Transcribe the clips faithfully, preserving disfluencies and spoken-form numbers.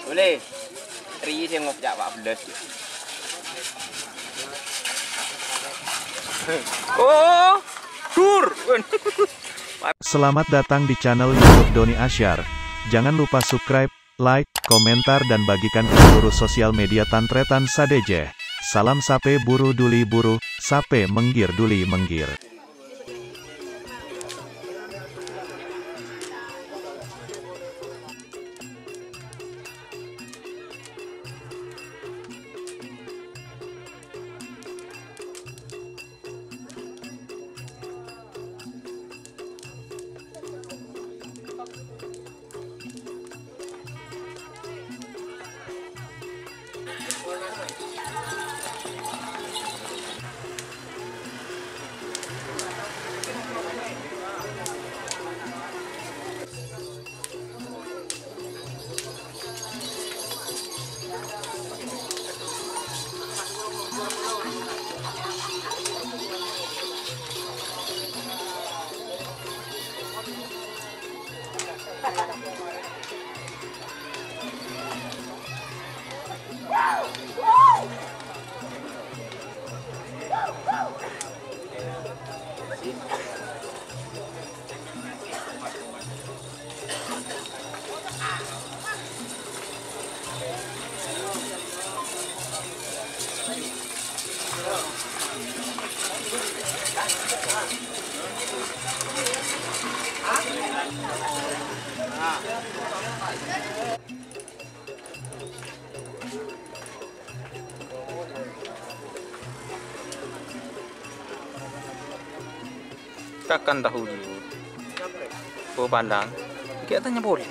Boleh. Ri sing ngopjak empat belas. Oh, dur. Selamat datang di channel YouTube Doni Asyar. Jangan lupa subscribe, like, komentar, dan bagikan ke seluruh sosial media tan-tarètan sadhâjâ. Salam sapè buru duli buru, sapè mèngghir duli mèngghir. Kakan tahu dulu. Oh, pandang. Iki tanya boleh.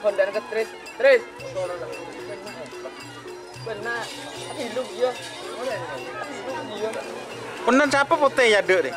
Honda ke Tris. Tris. Benar. Tapi lu dia. Benar. Punten sapa putih ya, Dek, nih?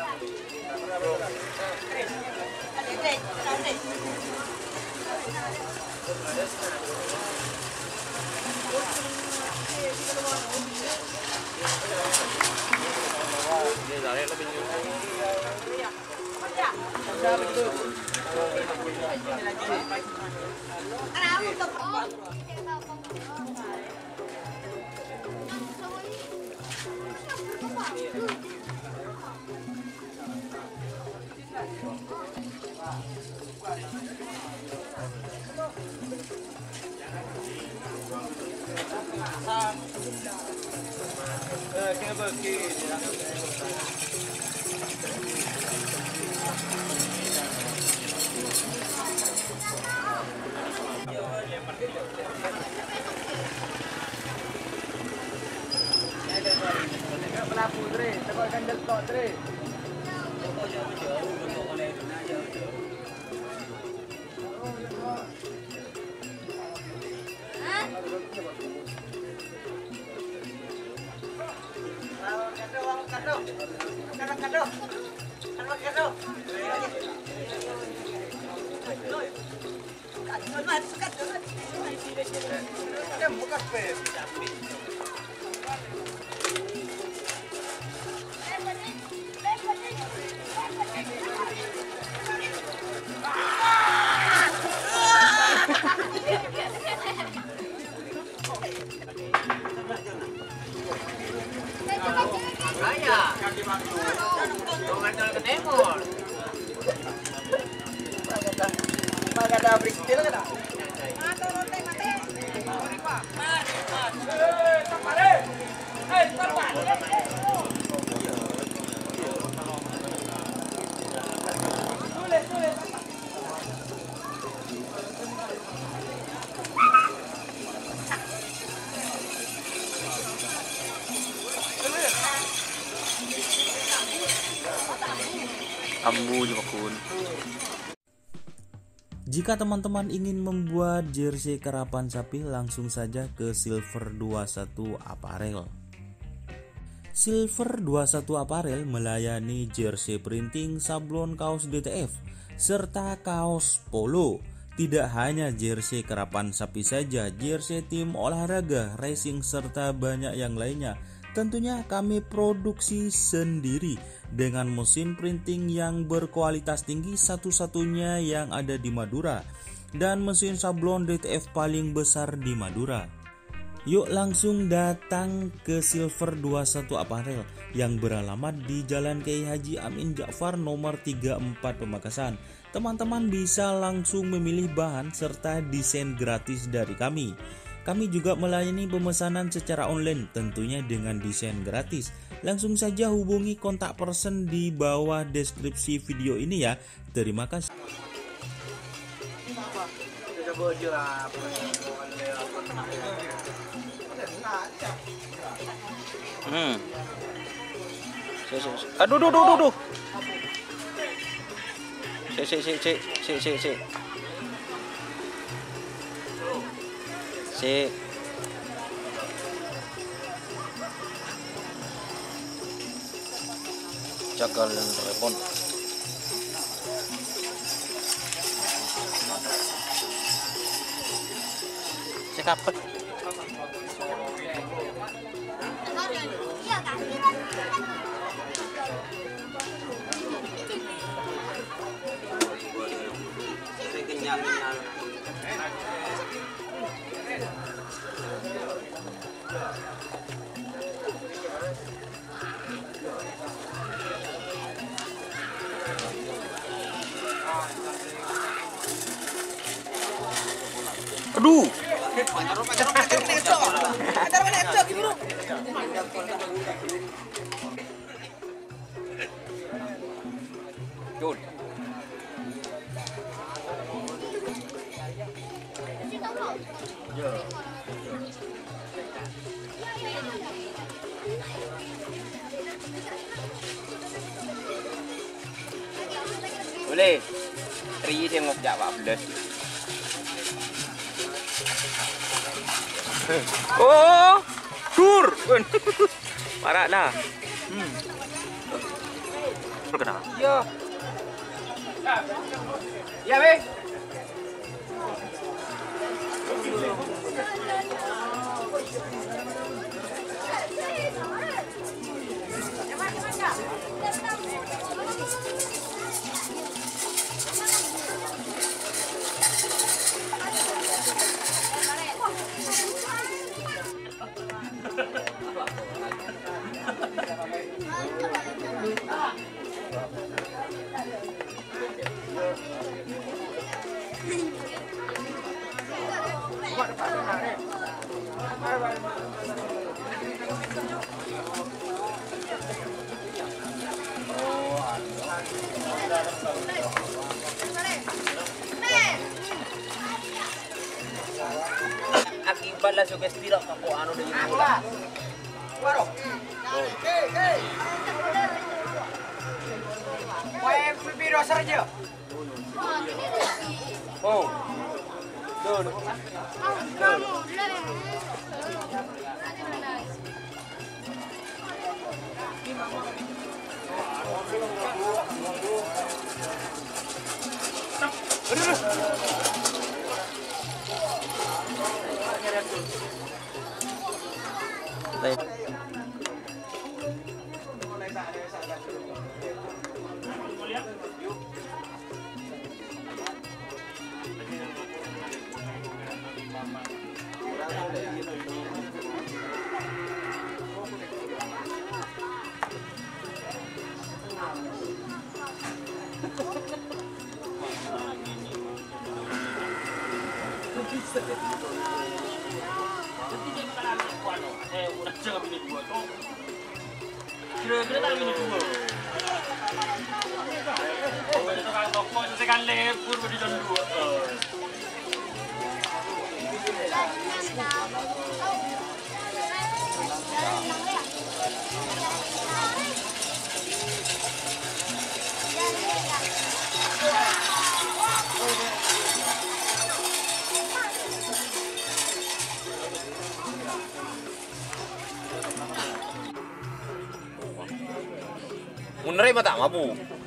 Ambu jokun. Jika teman-teman ingin membuat jersey karapan sapi, langsung saja ke Silver dua satu Apparel. Silver dua satu Apparel melayani jersey printing, sablon kaos D T F, serta kaos polo. Tidak hanya jersey karapan sapi saja, jersey tim olahraga, racing, serta banyak yang lainnya. Tentunya kami produksi sendiri dengan mesin printing yang berkualitas tinggi, satu-satunya yang ada di Madura, dan mesin sablon D T F paling besar di Madura. Yuk langsung datang ke Silver dua satu Apparel yang beralamat di Jalan Kiai Haji Amin Ja'far nomor tiga empat Pamekasan. Teman-teman bisa langsung memilih bahan serta desain gratis dari kami. Kami juga melayani pemesanan secara online, tentunya dengan desain gratis. Langsung saja hubungi kontak person di bawah deskripsi video ini ya. Terima kasih. Hmm. Sik, sik, sik. Aduh, duh, duh, duh, duh. Sik, sik, sik, sik, sik, sik, sik. Sik. Jagal yang telepon. Sik kapet. Aduh. Jul. Boleh. Ri sing ngobjak empat belas. Oh, dur. Parah lah. Hmm. Kenapa? Iya. Iya, weh. Akibat la sugesti la kako anu dâri bola. Waro. Wae piro saja. Oh. Dun. Dun. Kira-kira tak minum dua. Tukang toko itu saya kan lebur beri jam dua. Mon narèma ta' mampu,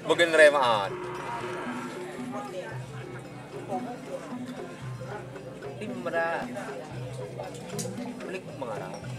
bâgiyân narèma'an. Timra. Balik mengarah.